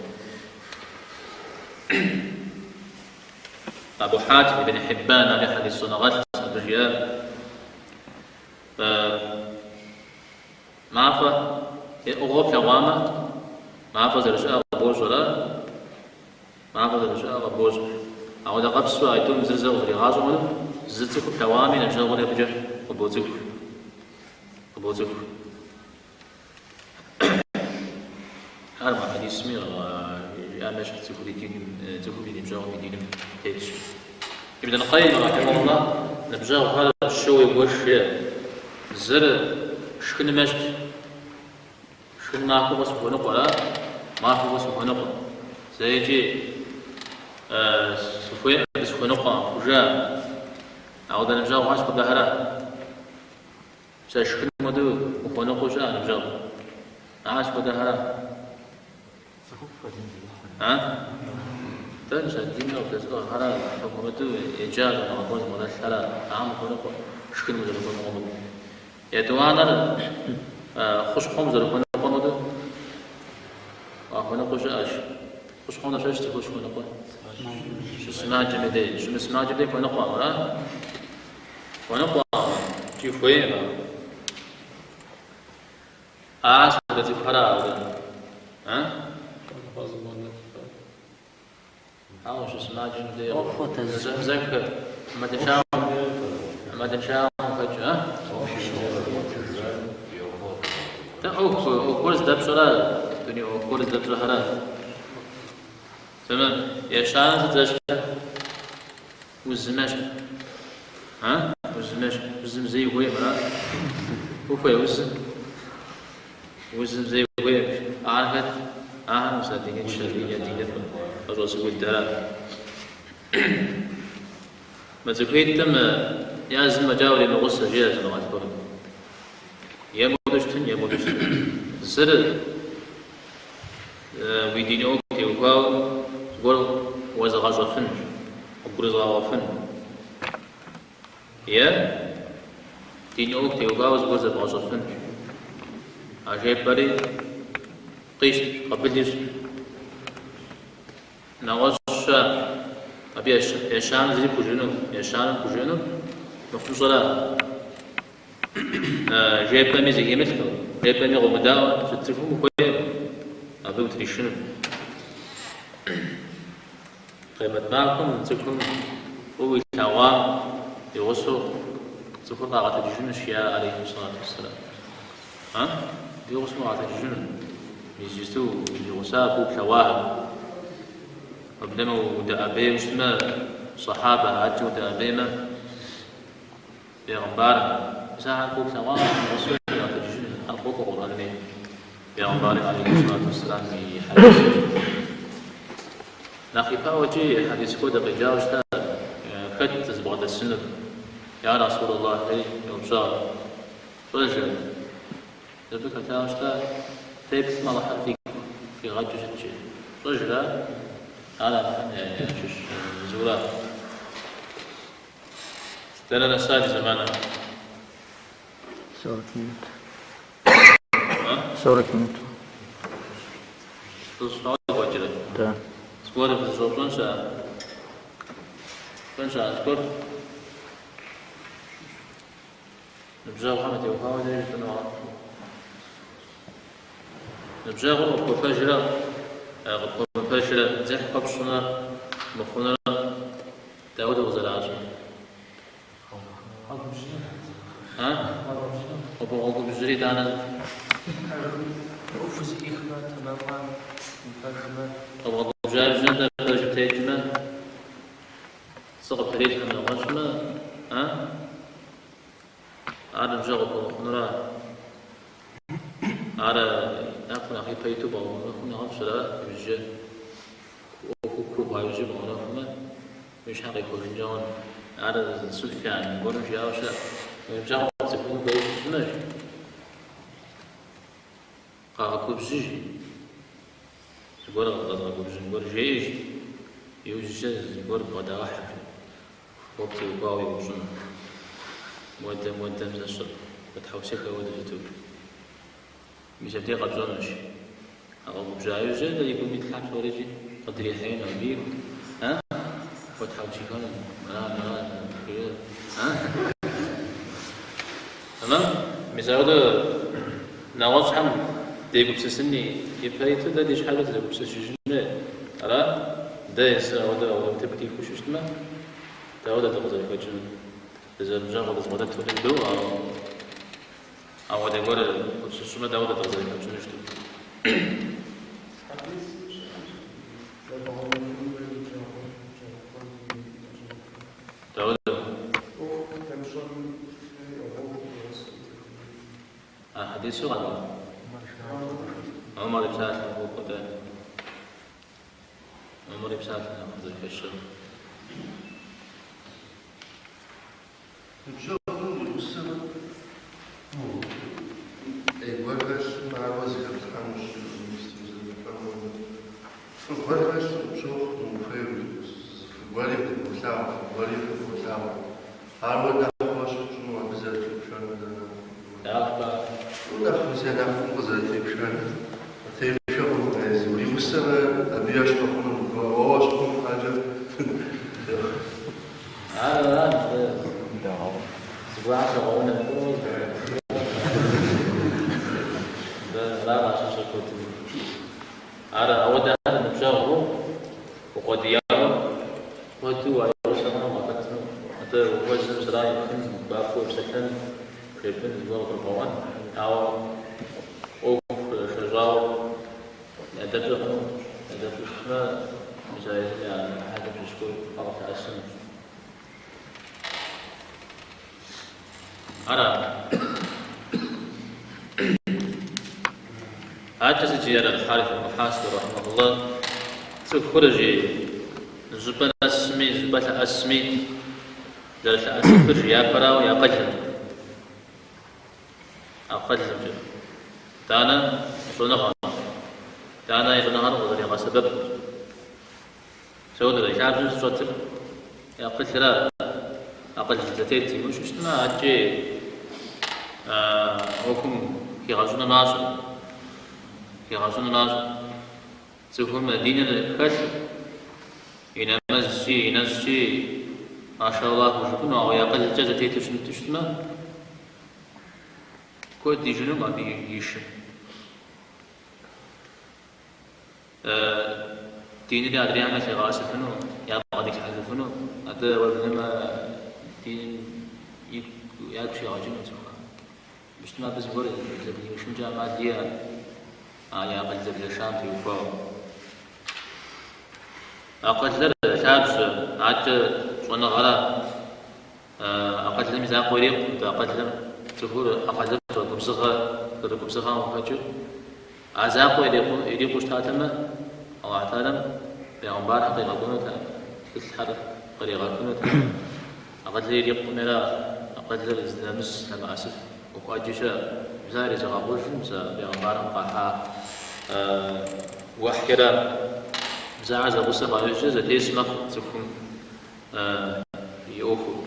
S1: Абу Хьатим ибн Хьиббан ари хьэдис щӏэныгъэлӏ абы жиӏа, Мафӏэ е ӏугъуэ плъэгъуамэ, мафӏэ зэрыщыӏэр къыбощӏэрэ? Мафӏэ зэрыщыӏэр къыбощӏэ. Ауэдэ къабзэу а тӏум зыр зэ къызэригъащӏэм хуэдэу, зы цӏыху плъэгъуами ныбжьэгъури абыкӏэ къыбоцӏыху. Къыбоцӏыху. Ар мы хьэдисми жиӏам ещхь цӏыхур и диным, цӏыхум и ныбжьэгъум и диным тетщ. Ибн аль-Къайим рахьимахуллах ныбжьэгъухэр щыуэ егуэш жеӏэ. Зыр шхыным ещхьщ. Шхын махуэ къэс ухуэныкъуэрэ? Махуэ къэс ухуэныкъуэ. Зэикӏи сыхуейкъым, абы сыхуэныкъуэкъым, хужаӏэ. Ауэдэ ныбжьэгъухэр сыт хуэдэхэра? Сэ шхыным хуэдэу ухуэныкъуэу щыӏэ ныбжьэгъу. Ахэр сыт хуэдэхэра? А? Дэ мис а диныр къыбдэзыӏыгъхэрэ, псом хуэмыдэу еджа щӏэныгъэ гуэр зыбгъэдэлъхэрэ, ахэм ухуэныкъуэ, шхыным узэрыхуэныкъуэм хуэдэу. Етӏуанэр хущхъуэм узэрыхуэныкъуэм хуэдэу уахуэныкъуэу щыӏэщ. Хущхъуэм дапщэщ цӏыхур щыхуэныкъуэр? Щысымаджэм и дей. Щымысымаджэм дей хуэныкъуэкъым, ара? Хуэныкъуэкъым, икӏи хуейкъым. Ар сыт хуэдэ цӏыхухэра ауэ? А? Ауэ щысымаджэм дей зэзэмызэххэ, ӏэмалыншагъэм къыхэкӏ, а? Дэ ӏуэху, ӏуэху гуэр здэпщӏэрэ, дуней ӏуэху гуэр здэпщӏэхэрэ. Тэмэм, ещанэр сыт зэщхьыр? Узым ещхь. А? Узым ещхь. Узым зэи ухуейкъым, ара? Ухуей узым? Узым зэи ухуейкъым. Ар хэт? Ахэр мис а диныншэ, дин диныр къыщӏэзыудэра? Мы цӏыхуитӏым я зым фӏэкӏа уримыгъусэ, жиӏэ щӏэныгъэлӏ гуэрым. Е модэу щытын, е модэу щытын. Зыр уи дин ӏуэху теухуауэ зыгуэр уэзыгъэщӏэфын, къыбгурызыгъэӏуэфын. Е дин ӏуэху теухуауэ зыгуэр зэбгъэщӏэфын. А жепӏэри къищт, къабыл ищӏ. Нэгъуэщӏ-щэ, абы ещанэм зыри пхужыӏэну, ещанэм пхужыӏэнур мыхъумыщӏэра? Жепӏэми зыхимылъхьэу, жепӏэми къомыдаӏуэу щыт цӏыхум ухуейкъым, абы утришыну. Къемэт махуэм цӏыхум фӏыуэ илъэгъуам и гъусэу цӏыхур къагъэтэджыжынущ, жиӏа алейхи сэлату уэсселам. А? И гъусэу къагъэтэджыжыну. Мис иджысту узигъуса фӏыуэ плъэгъуахэр. Уеблэмэ удэӏэбейуэ щытмэ, сэхьабэ адэкӏэ удэӏэбеймэ, Бегъымбар, мис ахэр фӏыуэ плъэгъуахэр и гъусэу къагъэтэджыжыну, ар къокӏуэ Къурӏэнми, бегъымбарым алейхи сэлату уэсселам и хьэдисми. Нэхъ ипэӏуэкӏи хьэдис куэд къеджауэ щыта, хэт зыбгъэдэсынур? Я Расул Аллах, жери еупщӏауэ. Пщӏэжрэ? Абы хэтауэ щыта, феплъмэ Алыхьыр фигу къигъэкӏыу щыт, жи. Пщӏэжрэ? Ар абыхэм ящыщ зыура. Дэнэ нэса ди зэманыр?
S2: 40 минут. 40 минут.
S1: Плӏыщӏ хъуауэ екӏуэкӏрэ?
S2: Да.
S1: Зыгуэр фызыщӏэупщӏэн щыӏэ? Пщӏэн щыӏэ зыгуэр? Ныбжьэгъухэм ятеухуауэ зыри жытӏэнукъэ? Ныбжьэгъур къыпхуэпэжрэ къыпхуэмыпэжрэ, дзыхь хуэпщӏынрэ мыхъунрэ дауэдэу къызэращӏэр? А? Къыбогъэгубжьри итӏанэ сыт?
S3: ӏуэху зэӏихмэ, тэмэммэ, мыпэжмэ.
S1: Къыбгъэгубжьа иужькӏэ пэжым текӏмэ, пцӏы къыптрилъхьэмэ нэгъуэщӏмэ, а? Ар ныбжьэгъу пхуэмыхъунура? Ар япэ нэхъ ипэ. ипэ иту бгъэунэхум нэхъыфӏщ, ара? Иужькӏэ ӏуэхур куу хъуа иужькӏэ бгъэунэхумэ, уи щхьэ къихуэжынкӏэ хъун. Ар Суфьян гуэрым жиӏауэ щыӏэ. Уи ныбжьэгъу къэпцӏыхуну хуейуэ щытмэ, къэгъэгубжьыж. Зыгуэр къэзыгъэгубжьын гуэр жеӏэж, иужькӏэ зыгуэр бгъэдэгъэхьэ, жи. Уэ птеухуауэ еупщӏыну. Муэдэм, муэдэм зэщыр, къытхьэусыхэ хуэдэу щыту. Мис абдей къэпщӏэнущ. А къэгубжьа иужькӏэ дэ и гум итлъхьэ псорикӏи къыдрихьеину абы, а? Хуэтхьэусыхэну, мыра, мыра, жиӏэ, а? Тэмэм? Мис апхуэдэу нэгъуэщӏхэм дегупсысын ипэ иту дэ ди щхьэкӏэ дызэгупсысыжын хуей. Ара? Дэ езыр ауэдэ ауэдэ утыку дихуэу щытмэ, дауэ дэ дыкъызэрыхэкӏынур? Дызэныбжьэгъу дызбгъэдэт хуэдэу жыдоӏэ, ауэ ауэдэ гуэр къытщыщӏмэ, дауэ дэ дыкъызэрыхэкӏынур жытӏэу?
S4: Хьэдисым щыӏэщ зэбгъэунэхунурэ ныбжьэгъур ныбжьэгъуфӏыр ныбжьэгъуфӏыр.
S1: Дауэ?
S4: ӏуэху дэпщӏэну гъуэгу уигъусэу техуэну.
S1: А хьэдису къэкӏуа? Умар и псалъэм хуокӏуэ дэ. Умар и псалъэм нэхъ къызэрыхэщыр.
S2: Ныбжьэгъум уригъусэмэ, ӏей гуэр хэлъмэ, ар уэ зыхэплъхьэнущ, фӏы гуэр хэлъу къыпщохъу, ухуейуэ, фӏы гуэри къыболъагъу, фӏы гуэри къыболъагъу. Ар уэ нэхъ фӏэщ пщӏыну абы зэрытепшэнур дэнэ? Нэхъ мис я нэхъ фӏым къызэрытепшэнур. Къытепшэ хъунукъым езы. Уригъусэмэ, абы ещхь хъуну, уэ уэщхь хъун щхьэкӏэ.
S1: Ар аращ, зыгуэрхэр щагъэунэхуну ара къащыщӏыр куэдым. Ар ауэдэхэр ныбжьэгъуу укъуэдияуэ куэду уайгъусэ хъуну къахэтыну, атӏэ ухуэзэм сэлам епхын, гуапэу уепсэлъэн, жепӏэн зыгуэр къыгурыбгъэӏуэн, ауэ ӏуэху шэщӏауэ ядэпщӏэ хъуну, ядэпщӏэу щытмэ, мис а езым я хьэлым щыщ гуэр къалъэӏэсынущ. Ара? Адэкӏэ сыт жиӏэр Аль-Хьариф аль-Мухьасиби рахьимэхуллах, цӏыхур жи зыщӏыпӏэ нэсми, зыщӏыпӏэ лъэӏэсми, зэрылъэӏэсыфыр жи япэрауэ и акъылымкӏэ. Акъылымкӏэ. Итӏанэ щӏэныгъэмкӏэ. Итӏанэ и щӏэныгъэр къызэригъэсэбэпымкӏэ. Сауэдэрэ лъабжьэ зыщӏэтыр и акъылра, акъыл зэтет имыӏэу щытмэ, адэкӏи ӏуэхум хигъэщӏыну мащӏэ. Хигъэщӏыну мащӏэ. Цӏыхум диныр хэлъу, и нэмэзкӏи, и нэщӏкӏи, машаллаху жыпӏэну, ауэ и акъылкӏэ зэтету щымыту щытмэ, куэд ижынукъым абы и шым. Динри адрейхэм ялъигъэӏэсыфыну, ябгъэдилъхьэжыфыну, атӏэ уеблэмэ диным ягу щигъэкӏыну цӏыхухэм. Щытмэ, абы зыгуэр зэблимышынкӏэ ӏэмал иӏэ а и акъыл зэблэшам теухуауэ. Акъылыр лъабжьэ, адэкӏэ щӏэныгъэра, акъылым и закъуэ ирикъу, атӏэ акъылым цӏыхур акъылыфӏэ, губзыгъэ, зэрыгубзыгъэм къыхэкӏыу, а закъуэ ирикъуу щытатэмэ, Аллахь Тэхьэлам бегъымбархэр къигъэкӏуэнутэкъым, тхылъхэр къригъэхынутэкъым. Акъылыр ирикъумера, акъылыр здынэмыс, лъэмыӏэсыф ӏуэху ӏэджи щыӏэ. Мис ар иризыгъэкъужыр, мис а бегъымбархэм къахьа уэхьира. Мис ахэр зэгъусэ хъуа иужькӏэ зэтес мэхъу цӏыхум и ӏуэхур.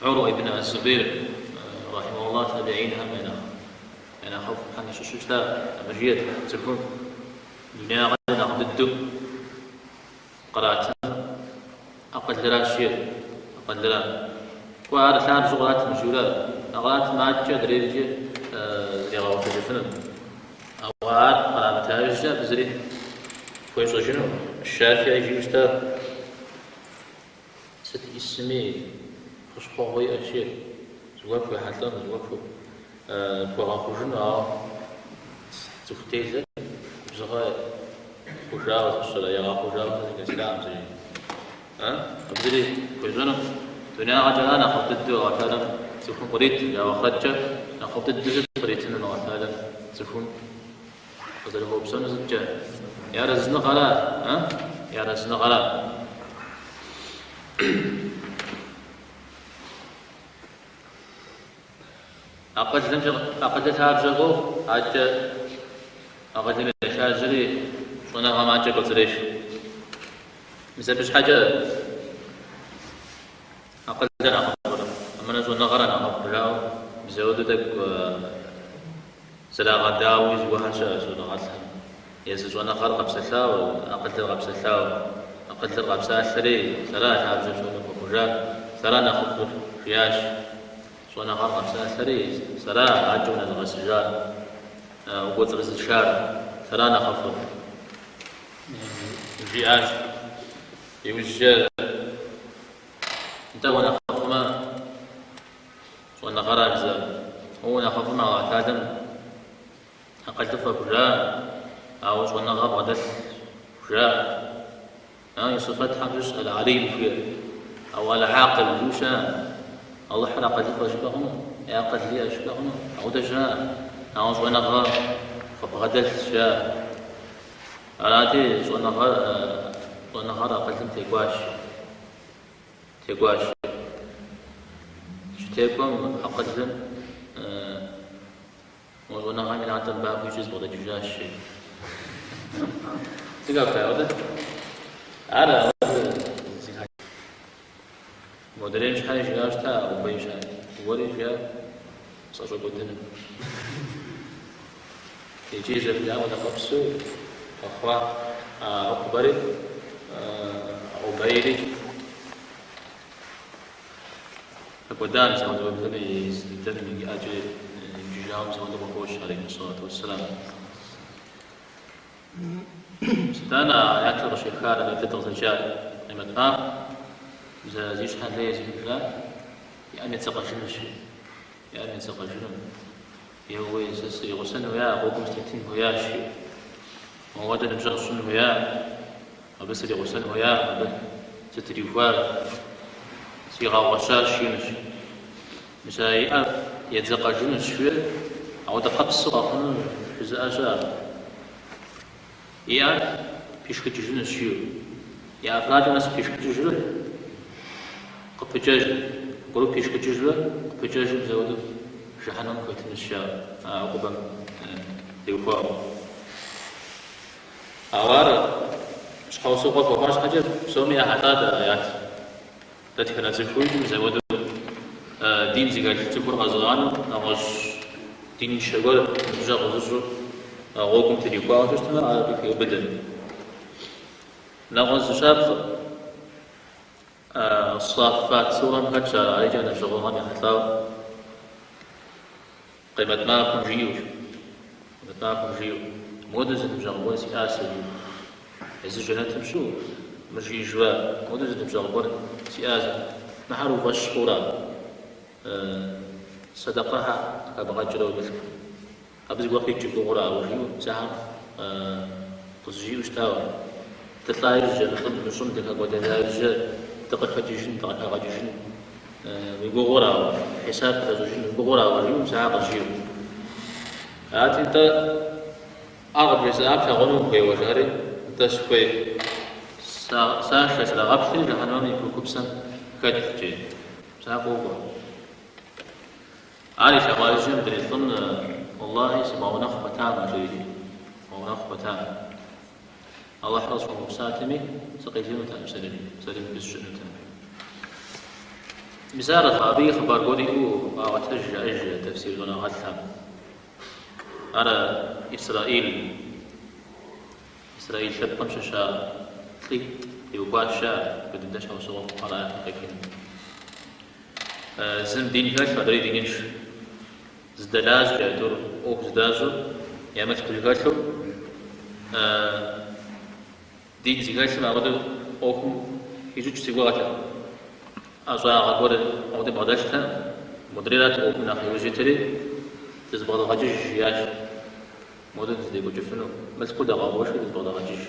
S1: Гьурва ибн ас-Зубейр, рахьимэхуллах, табиинхэм я нэхъыфӏхэм ящыщу щыта, абы жиӏэт цӏыхум дунеягъэкӏэ нэхъ дыдэу къратынур акъылыращ, жиӏэт, акъылыра. Кӏуэ, ар лъабжьэу къратым, жиӏэурэ, а къратым адэкӏэ адрейкӏи зригъэгъуэтыжыфынут. Ауэ ар кърамыта иужькӏэ абы зыри хуещӏэжынукъым. Шафии жиӏэу щыта, сыт исми хущхъуэгъуэ иӏэщ, жиӏэт, зыгуэр пхуехьэлӏэну, зыгуэр пхуэгъэхъужыну, ауэ цӏыху делэр губзыгъэ хъужауэ сщӏэрэ, ягъэхъужауэ сэ зэхэсхакъым сэ, жи. Абы зыри пхуещӏэнукъым. Дунеягъэкӏэ ара нэхъыфӏ дыдэу Аллахь Тэхьэлам цӏыхум кърит, ауэ ахърэткӏэ нэхъыфӏ дыдэу сыт къритыну Аллахь Тэхьэлам? цӏыхум къызэрыхуэупсэнур сыткӏэ? И арэзыныгъэра, а? И арэзыныгъэра? Акъылымкӏэ акъылыр лъабжьэ хуохъу, адэкӏэ акъылым ирешажьэри щӏэныгъэм адэкӏэ кӏуэцӏреш. Мис абы щхьэкӏэ акъылыр нэхъыфӏыр, амырэ щӏэныгъэр нэхъыфӏ жаӏэу мис ауэдэу тӏэкӏу зэрагъэдауэуи зыгуэрхэр щыӏэщ щӏэныгъэлӏхэм. Езы щӏэныгъэр къэпсэлъауэ, акъылыр къэпсэлъауэ, акъылыр къэпсалъэри сэра лъабжьэ псоми хуэхъужар, сэра нэхъыфӏыр, жиӏащ. Щӏэныгъэр къэпсалъэри сэра адэкӏэ унэзыгъэсыжар, укӏуэцӏрызышар, сэра нэхъыфӏыр, жиӏащ. Иужькӏэ, нтӏэ уэ нэхъыфӏмэ, щӏэныгъэра жызыӏэр. Уэ унэхъыфӏмэ, Алыхь Тэхьэлэм акъылыфӏэ хужаӏэ, ауэ щӏэныгъэ бгъэдэлъ хужаӏэ. И сыфэтхэм щыщ Аль-Алим жиӏэр, ауэ Аль-Акъил жиӏэу щыӏэ. Алыхьыр акъылыфӏэ жыпӏэ хъуну, е акъыл иӏэ жыпӏэ хъуну, ауэдэ щыӏэ, ауэ щӏэныгъэ къыбгъэдэлъ жаӏэ. Арати, щӏэныгъэр щӏэныгъэр акъылым текӏуащ. Текӏуащ. Щытекӏуэм акъылым мо щӏэныгъэм и натӏэм ба хуищӏри зыбгъэдэкӏыжащ. Зыхэфха ауэдэ? Ар ауэдэ зыхэ. Модрейм щхьэи жиӏащ щыта, Убей щхьэи. Уэри жиӏа, сӏэщӏэкӏуэдыну. Икӏи зэрыжаӏэу нэхъыпсу къэхъуа а Укъбэри, Убейри хэкӏуэда, мис ауэдэ уеблэмэ и зы дыдэм и ӏэкӏэ иукӏыжауэ мис ауэдэ къыхощ, алейхи сэлату уэсселам. Мис итӏанэ а аятыр къыщехар, абы дэ дыкъызэджар, Къемэт махуэм, зи щхьэ лей езыхыжа, и ӏэм ецэкъэжынущ, и ӏэм ецэкъэжыну. Еууей, сэ сригъусэн хуея, гъуэгум сытетын хуеящ, жиӏэу. Моуэдэ ныбжьэгъу сщӏын хуея, абы сригъусэн хуея, абы сытриухуа, сигъэгъуэщащ, жиӏэнущ. Мис а и ӏэр едзэкъэжынущ, жиӏэр, ауэдэ къэпсу къэхъуну жызыӏэ щыӏэ. И ӏэр пишхыкӏыжынущ, жиӏэу. И ӏэфракӏэм нэс пишхыкӏыжрэ къыпыкӏэжу, аргуэру пишхыкӏыжрэ къыпыкӏэжу мис ауэдэу жыхьэнмэм хэтынущ, жаӏэ а Укъбэм теухуауэ. Ауэ ар щхьэусыгъуэ хуэхъуа щхьэкӏэ псоми яхьэлӏат а аят. Дэтхэнэ цӏыхуикӏи мис ауэдэу дин зыхэлъ цӏыхур къэзыгъанэу, нэгъуэщӏ диныншэ гуэр ныбжьэгъу зыщӏу гъуэгум трихуауэ щытмэ, ар абы хеубыдэ. Нэгъуэщӏ зы щапхъэ, Саффат сурэм хэтщ ар, арикӏэ ныбжьэгъугъэм ехьэлӏауэ Къемэт махуэм жиӏэу, Къемэт махуэм жиӏэу, мыуэдэу зы ныбжьэгъу гуэр сиӏа сэ жиӏэу. Езыр жэнэтым щыӏэу, мыр жиӏэжуа, мыуэдэу зы ныбжьэгъу гуэр сиӏа сэ. Мыхьэр уи фӏэщ хъурэ, сэдэкъэхьэ хэбгъэкӏрэ уи мылъку. Абы зыгуэр къикӏ уи гугъурэ, ауэ жиӏэу, мис ахэр къызжиӏэу щытауэ. Дылӏа иужькӏэ, мы лӏым, мы щӏым дыхэкӏуэдэжа иужькӏэ дыкъыхэкӏыжын, дыкъыхагъэкӏыжын уи гугъурэ, ауэ, хьисап дэщӏыжын уи гугъурэ, ауэ жиӏэу, мис ахэр къызжиӏэу. Арати, нтӏэ, ар къыбжезыӏар плъагъуну ухуейуэ жаӏэри, нтӏэ, сыхуей. Сашэ срагъэплъри, жыхьэнмэм и курыкупсэм хэт, жи. Мис ар къокӏуэ. Ар илъэгъуа иужькӏэ мыдрей лӏым, Уэллахьи, сыбгъэунэхъу пэтамэ, жери, сыбгъэунэхъу пэтамэ. Алыхьыр къысхуэмыупсатэми, сыкъелынутэкъым сэри, сэри мыбы сыщыӏэнутэкъым. Мис ар абы и хъыбар гуэр иӏэу къаӏуэтэж, жаӏэж тэфсир щӏэныгъэлӏхэм. Ар Исраил, Исраил лъэпкъым щыща лӏитӏ теухуащ ар, абы дыдэ щхьэусыгъуэ хъуар аятыр къехыным. Зым дин хэлъу, адрейр динынш. Зыдэлажьэу, я тӏур ӏуэху зыдащӏэу, я мылъку зыхэлъу, дин зыхэлъым апхуэдэу ӏуэхум хищӏыкӏ си гугъэтэкъым. ӏэщӏагъэ гуэр апхуэдэу бгъэдэлътэкъым. Модрейрат ӏуэхум нэхъ иужь итри, дызыбгъэдэгъэкӏыж, жиӏащ. Модэу дыздекӏуэкӏыфыну, мылъкур дэгъэгуэши дызыбгъэдэгъэкӏыж.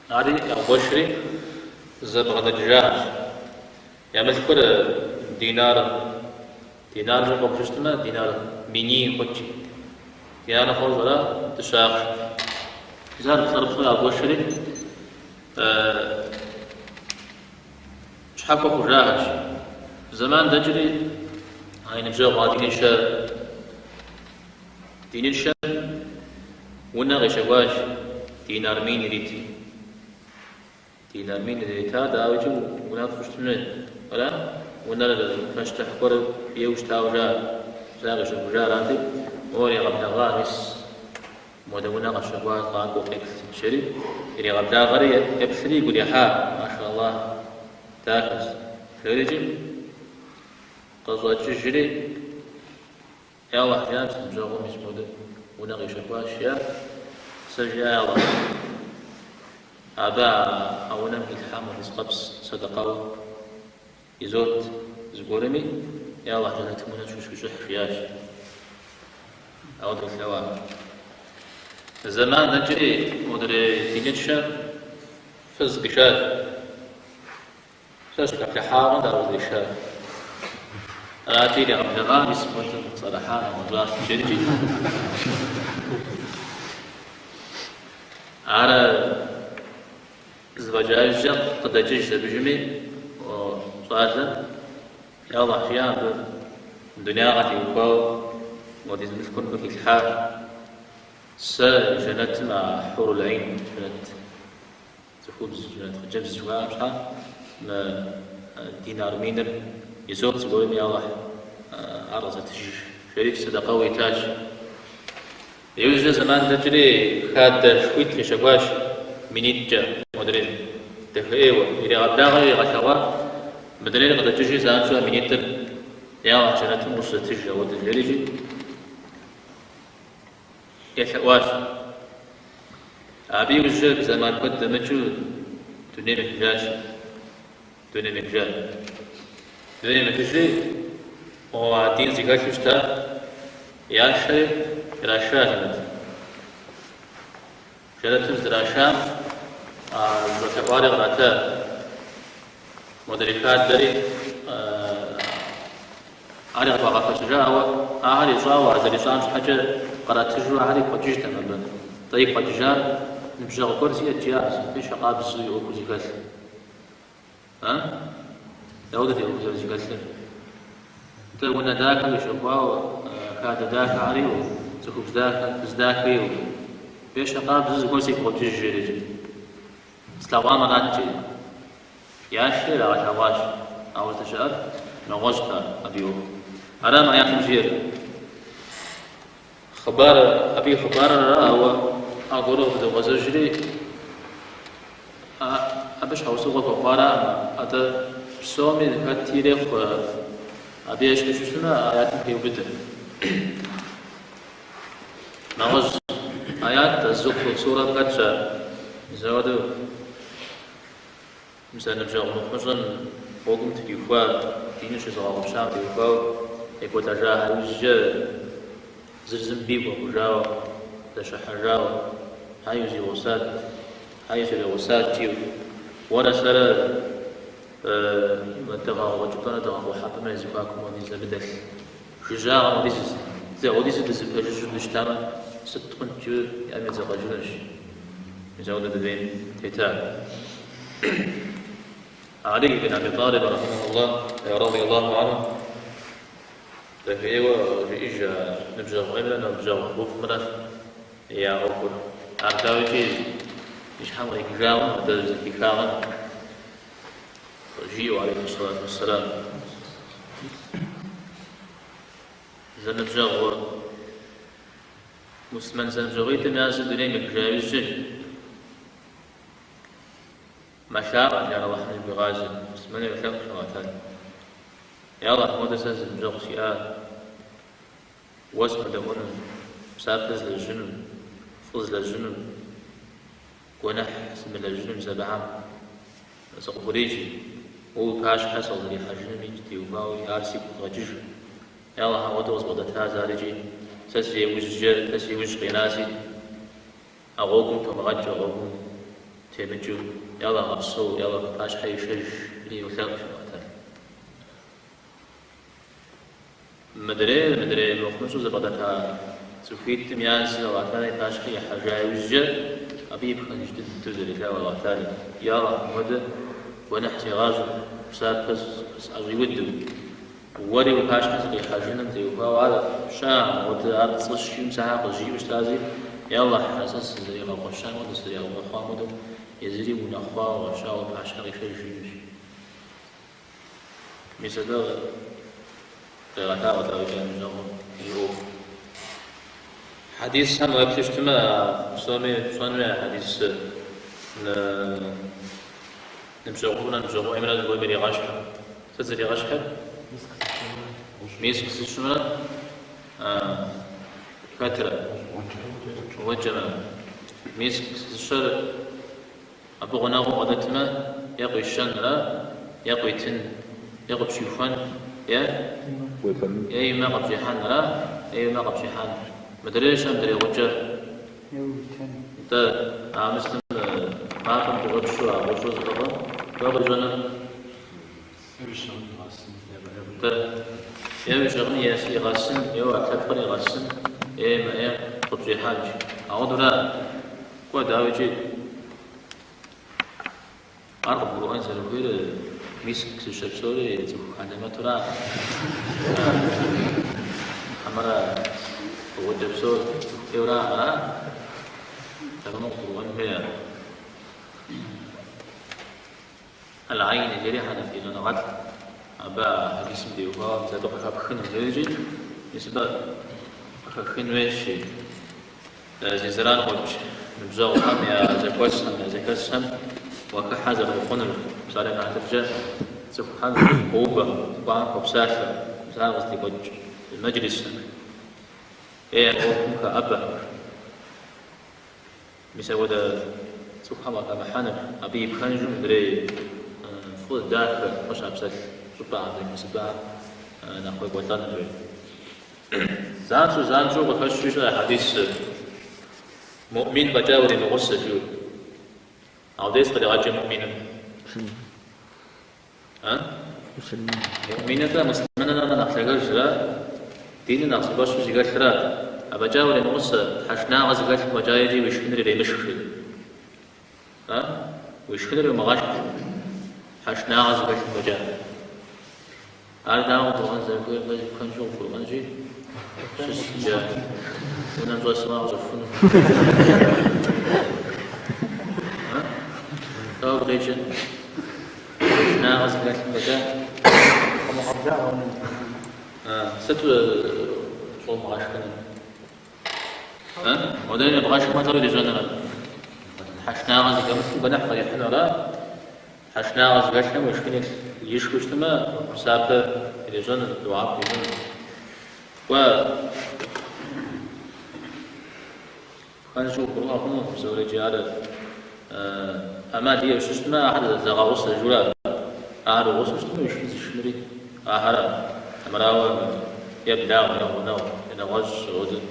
S1: Ари ягуэшри зэбгъэдэкӏыжащ. Я мылъкур динар, динаркӏэ къыпщыщтмэ, динар миний хъут. Динар хъур щӏэрэ дыщэ ахъшэ. Мис ар плӏырыплӏу ягуэшри, щхьэхуэ хъужахэщ. Зэман дэкӏри, а и ныбжьэгъу а диныншэ диныншэм унэ къищэхуащ, динар мин иритри. Динар мин ирита, дауикӏи унэфӏу щытын хуейт. Ара? Унэр пащтыхь гуэр ейуэ щытауэ жаӏэ. Мис ар къищэхужа арати, моуэ иригъэблэгъа, мис модэ унэ къэсщэхуа, къакӏуэ къеплъ жери, иригъэблагъэри еплъри игу ирихьа, машаллах, дахэщ, жерикӏи, къыщӏэкӏыжри, Яллахь, жиӏа, си ныбжьэгъум мис модэ унэ къищэхуащ, жиӏа, сэ жиӏа, Яллахь, абы а унэм хилъхьам хуэдиз къэпс сэдэкъэуэ изот зыгуэрми, Яллахь, жэнэтым унэ щысхуищӏыхь, жиӏащ. Ауэдэу лъэӏуа. Зэман дэкӏри, модрей диныншэм фыз къишащ. Сэ сыхэплъыхьакъым, дауэ къыздишар. Арати, иригъэблэгъа, мис модэ къысӏэрыхьа нэгъуэщӏащ, жерикӏи. Ар зэфӏэкӏа иужькӏэ къыдэкӏыжщ абыжми, щӏалэм, Яллахь, жиӏа абы, дунягъэ теухуауэ модиз мылъкур мыбы хилъхьа, сэ жэнэтым а хьурул гӏин, жэнэт Цӏыхубз, жэнэт хъыджэбз жыхуаӏэм щхьа мы динар миныр изот зыгуэрми, Аллахь, ар къызэтыж, жерикӏ сэдэкъэуэ итащ. Иужькӏэ зэман дэкӏри хадэшхуитӏ къищэхуащ минитӏкӏэ модрейм, дахэӏейуэ. Иригъэблагъэри иригъэлъэгъуа, мыдрейр къыдэкӏыжри занщӏэу а минитӏыр, Яллахь, жэнэтым къыщызэтыж, ауэдэ жерикӏи Елъэӏуащ. Абы иужькӏэ зэман куэд дэмыкӏыу дунейм ехыжащ. Дунейм ехыжащ. Дунейм ехыжри, о, а дин зыхэлъу щыта, яшэри ираша жэнэтым. Жэнэтым здрашам, а зыщӏэлъэӏуари кърата. Модрей хадэри ари къыхуагъэфэщыжа, ауэ ахэр ищӏауэ, а зэрищӏам щхьэкӏэ къратыжу ахэр игу къэкӏыжтэкъым абы. Тӏэ игу къэкӏыжар ныбжьэгъу гуэр сиӏэт, жиӏащ, пещэ къабзэу и ӏуэхур зыхэлъ. А? Дауэдэт и ӏуэхур зэрызэхэлъыр? Нтӏэ унэ дахэ къищэхуауэ, хадэ дахэхэр иӏэу, цӏыхубз дахэ, фыз дахэ иӏэу. Пещэ къабзэу зыгуэр сигу къокӏыж, жери. Слъэгъуам арат, жери. Яшэри ирагъэлъэгъуащ, ауэ здэщыӏэр нэгъуэщӏт ар абы и ӏуэху. Ара мы аятым жиӏэр? Хъыбар, абы и хъыбарыр ара, ауэ аргуэру къыдогъэзэжри, абы щхьэусыгъуэ хуэхъуараӏым, атӏэ псоми хэт ирехъу абы ещхьу щытмэ, аятым хеубыдэ. Нэгъуэщӏ аят Зухруф сурэм хэтщ ар. Мис ауэдэу мис а ныбжьэгъу мыхъумыщӏэм гъуэгум трихуа, диныр щызыгъэгъупщам теухуауэ екӏуэлӏэжахэр иужькӏэ зыр зым бий хуэхъужауэ, зэщыхьэжауэ, хьэи узигъусат, хьэи сригъусат жиӏэу, уэрэ сэрэ дыгъэ къуэкӏыпӏэрэ дыгъэ къухьэпӏэмрэ я зэхуакум хуэдиз абы дэлъ жыжьагъэм хуэдиз, апхуэдизу дызэпэжыжьэу дыщытамэ, сыт хъунт жиӏэу и ӏэм едзэкъэжынущ. Мис ауэдэ дунейм тета. Али ибн Аби Талиб рахьимахуллах, радий Аллаху анху, дахэӏейуэ жиӏэж а ныбжьэгъу ӏеймрэ ныбжьэгъу гуфӏымрэ я ӏуэхур. Ар дауикӏи и щхьэм кърихыжакъым, атӏэ зэхихакъым, жиӏэу алейхи сэлату уэсселам. Зэныбжьэгъу муслъымэн зэныбжьэгъуитӏым я зыр дунейм ехыжа иужькӏэ мэлъаӏуэ, жаӏэр Алыхьым зыхуигъазэу, муслъымэну йолъэӏу Алыхьталэм. Я Алыхь, модэ сэ зы ныбжьэгъу сиӏа, уэ сыбодэӏуэну, псапэ злэжьыну, фӏы злэжьыну, гуэныхь сымылэжьыну мис абыхэм сыкъыхуриджэ, уэ уи пащхьэ сыкъызэрихьэжынум икӏ теухуауи ар сигу къэгъэкӏыж. Я Алыхь, ауэдэу къызбгъэдэтащ ар икӏи сэ си иужькӏэ, сэ си иужь къинаси, а гъуэгум томыгъэкӏ, а гъуэгум темыкӏыу, я Алыхь, гъэпсэу, я Алыхь, уи пащхьэ ишэж, йолъэӏу, жиӏат. Мыдрейр, мыдрей мыхъумыщӏэу зыбгъэдэта Цӏыхуитӏым я зыр Аллахь Тэхьэлам и пащхьэ ихьэжа иужькӏэ, абы и пхэнж дыдэу зэрелъэӏур Аллахь Тэхьэлам. Я Аллахь, мыпхуэдэ гуэныхь сигъащӏэу, псапэ сӏэщӏиуду, уэри уи пащхьэ сыкъихьэжыным теухуауэ ар щыӏэкъым, ауэдэ ар пцӏыщ жиӏэу мис ахэр къызжиӏэу щытази, Я Аллахь, сэ сызэригъэгъуэщам хуэдэу, сызэригъэунэхъуам хуэдэу, езыри унэхъуауэ, гъуэщауэ уи пащхьэ къишэж жиӏэнущ. Мис абы къегъэлъагъуэ дауикӏ а ныбжьэгъум и ӏуэху. Хьэдисхэм уеплъу щытмэ, псоми фщӏэн хуей а хьэдис ныбжьэгъуфӏымрэ ныбжьэгъу ӏеймрэ зыгуэрым иригъэщхьу. Сыт зэригъэщхьыр? Миск зыщэмрэ хэтрэ? Гъуджэмрэ. Миск зыщэр Абы гъунэгъуу бгъэдэтмэ, е къуищэнрэ, е къуитын, е къыпщихуэн, е е и мэ къыпщӏихьэнрэ, е и мэ къыпщӏихьэн. Мыдрейр-щэ, мыдрей гъуджэр? Нтӏэ, а мыслым мафӏэм къыщӏэпщу а гъущӏыр зыӏыгъым, дауэ къищӏэнур? Нтӏэ, е уи щыгъын игъэсын, е уи ӏэпкълъэпкъыр игъэсын, е и мэ ӏейр къыпщӏихьэнщ. Ауэдэура? Кӏуэ, дауикӏи, ар къыбгурыӏуэн зэрыхуейр миск зыщэ псори цӏыху хьэлэмэтура? Хьэмэрэ гъуджэ псор цӏыху ӏейура? Ара? Тэмэму къыбгурыӏуэн хуей ар. Аль-Айни жери хьэнэфий щӏэныгъэлӏ абы а хьэдисым теухуауэ мис абы къыхэпхыну жери, мис абы къыхэхын хуейщ зи зэран къокӏ ныбжьэгъухэм я зэхуэсхэм, я зэхэсхэм уахыхьэ зэрымыхъунур, псалъэм и хьэтыркӏэ цӏыхухэм хуоубэ, цӏыхухэм хуопсалъэ, мис ар къыздекӏуэкӏ мэджлисхэм е я ӏуэхум хэӏэбэ. Мис апхуэдэ цӏыхухэм уахэмыхьэныр, абы и пхэнжу мыдрей фӏы дахэ къыщапсэлъ щӏыпӏэхэм, зэхэсыпӏэхэм нэхъ уекӏуэлӏэныр жери. Занщӏэу, занщӏэу къыхэщу щыӏэ хьэдисыр, муӏмин фӏэкӏа уримыгъусэ жиӏэу. Ауэ сыт къригъэкӏыр муӏминым? А? Муӏминыр-тӏэ муслъымэныр нэхъ лъагэжрэ, диныр нэхъ зи фӏэщу зыхэлърэ, афӏэкӏа уремыгъусэ, тхьэшынагъэ зыхэлъым фӏэкӏа икӏи уи шхыныр иремышх жи. А? Уи шхыныр иумыгъэшх, тхьэшынагъэ зыхэлъым фӏэкӏа. Ар дауэ къыбгурыӏуэн зэрыхуейр, пхэнжу къыбгурыӏуэнщи, щыс иджы унэм щӏэсмэ къыщӏэфхуну. А? Дауэ къикӏыр? Шынагъэ зыхэлъым фӏэкӏа.
S3: Къомыгъэблагъэ унэм.
S1: Сыт щӏомыгъэшхынур? Модрейм ебгъэшхмэ, лӏо ирищӏэнур? Тхьэшынагъэ зыхэмылъым гуэныхь кърихьыну ара? Тхьэшынагъэ зыхэлъым уи шхын ишхыу щытмэ, псапэ ирищӏэнур, дугьэ пхуищӏынур. Кӏуэ, пхэнжу къыбгурыӏуэ хъуну, псори иджы ар ӏэмал иӏэу щытмэ, ахэр зэгъэгъусэ жура? Ахэр угъусэу щытмэ, уи шхын зышхынури ахэр армырауэ е благъэ, е гъунэгъу, е нэгъуэщӏ апхуэдэу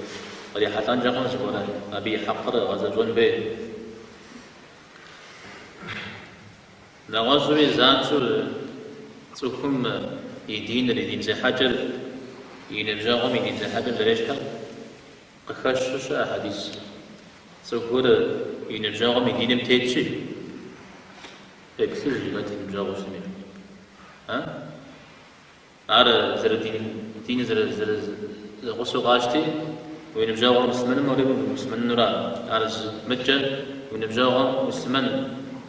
S1: кърихьэлӏэнкӏэ хъуну зыгуэрэ, абы и хьэкъыр гъэзэщӏэн хуей. Нэгъуэщӏуи занщӏэу цӏыхум и диныр, и дин зехьэкӏэр, и ныбжьэгъум и дин зехьэкӏэм зэрещхьыр къыхэщу щыӏэ хьэдис. Цӏыхур и ныбжьэгъум и диным тетщи, къеплъыж хэт и ныбжьэгъуу щытми. А? Ар зэрыдин, диныр зэрызэгъусэу къащти, уи ныбжьэгъур муслъымэнмэ, уэри умуслъымэнынура? Ар зы мыткӏэ уи ныбжьэгъур муслъымэн,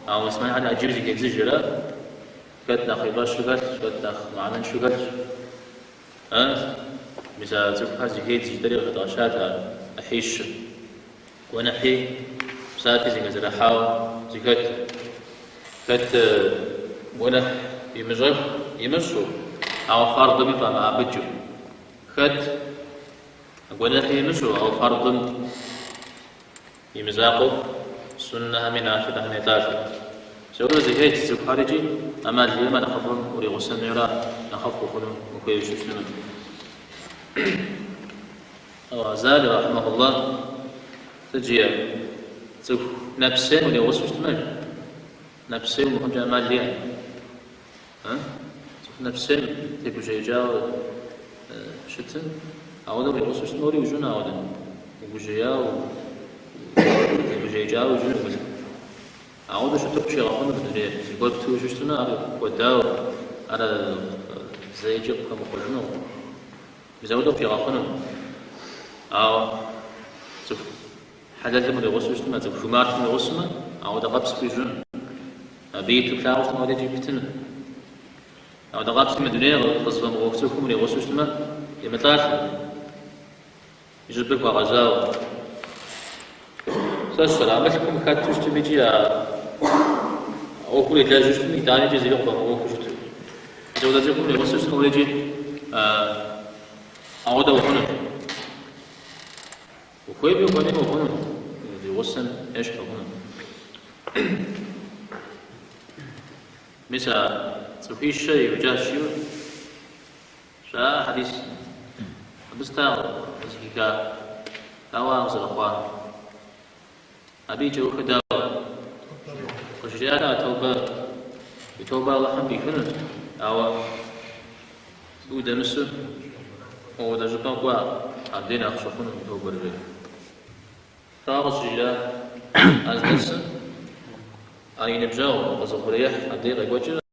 S1: ауэ муслъымэнхэр ӏэджэу зыхедзыжрэ, хэт нэхъ и фӏэщу хэлъщ, хэт нэхъ мыхьэнэншэу хэлъщ. А? Мис а цӏыхухэр зыхедз жытӏэри къыхэдгъэщат а ӏыхьищыр. Гуэныхьи псапи зэхэзэрыхьауэ зыхэт. Хэт гуэныхь имыщӏэху, имыщӏу, ауэ фардыми фӏэмыӏэбыкӏыу. Хэт гуэныхьи имыщӏу, ауэ фардым и мызакъуэу суннэхэми нафилэхэми елӏалӏэу. Зыгуэру зыхедз цӏыхухэр икӏи ӏэмал иӏэмэ нэхъыфӏым уригъусэнура, нэхъыфӏ ухъуну ухуейуэ щытмэ. Гъэзали рахьимэхуллах сыт жиӏэр? Цӏыху нэпсейм уригъусэу щытмэ, нэпсей умыхъункӏэ ӏэмал иӏэ. Цӏыху нэпсейм тегужьеикӏауэ щытым, ауэдэ уригъусэу щытмэ, уэри ущӏыну ауэдэ. Угужьеяуэ, утегужьеикӏауэ иджыри мылъку. Ауэдэу щыту къыпщигъэхъуну мы дунейр. Зыгуэр птыуэ щытмэ, ар кӏуэдауэ, ар зэикӏи къыпхуэмыхъуэжыну. Мис ауэдэу къыпщигъэхъуну. Ауэ цӏыху хьэлэлым уригъусэу щытмэ, цӏыху жумартым уригъусэмэ, ауэдэ къабзэ пхуищӏыну. Абы иту плъагъуу щытмэ, ауэдэ икӏи птыну. Ауэдэ къабзэу мы дунейр къызыфӏэмыӏуэху цӏыхум уригъусэу щытмэ, емылӏалӏэ. И щӏыбыр хуэгъэзауэ. Сэ сщӏэрэ, а мылъкум хэту щытми икӏи а ӏуэхур илэжьу щытми, итӏанэ икӏи зыри къыфӏэмыӏуэхуу щыту. Мис ауэдэ цӏыхум уригъусэу щытмэ, уэри икӏи ауэдэ ухъуну. Ухуейми ухуэмейми ухъуну, уи гъусэм ещхь ухъуну. Мис а цӏыхуищэ иукӏащ жиӏэу щыӏэ хьэдис. Абы сыт ар къызыхихар? Дауэ ар къызэрыхъуар? Абы и кӏэухыр дауэ? Къыжриӏат а тобэ, уи тобэ Алыхьым пӏихынущ, ауэ удэмысу мыуэдэ щӏыпӏэм кӏуэ, абдей нэхъ щыхъуну уи тобэр жери. Дауэ къыщыжриӏа а здэсым, а и ныбжьэгъу къэзыухъуреихь абдей къекӏуэкӏыр?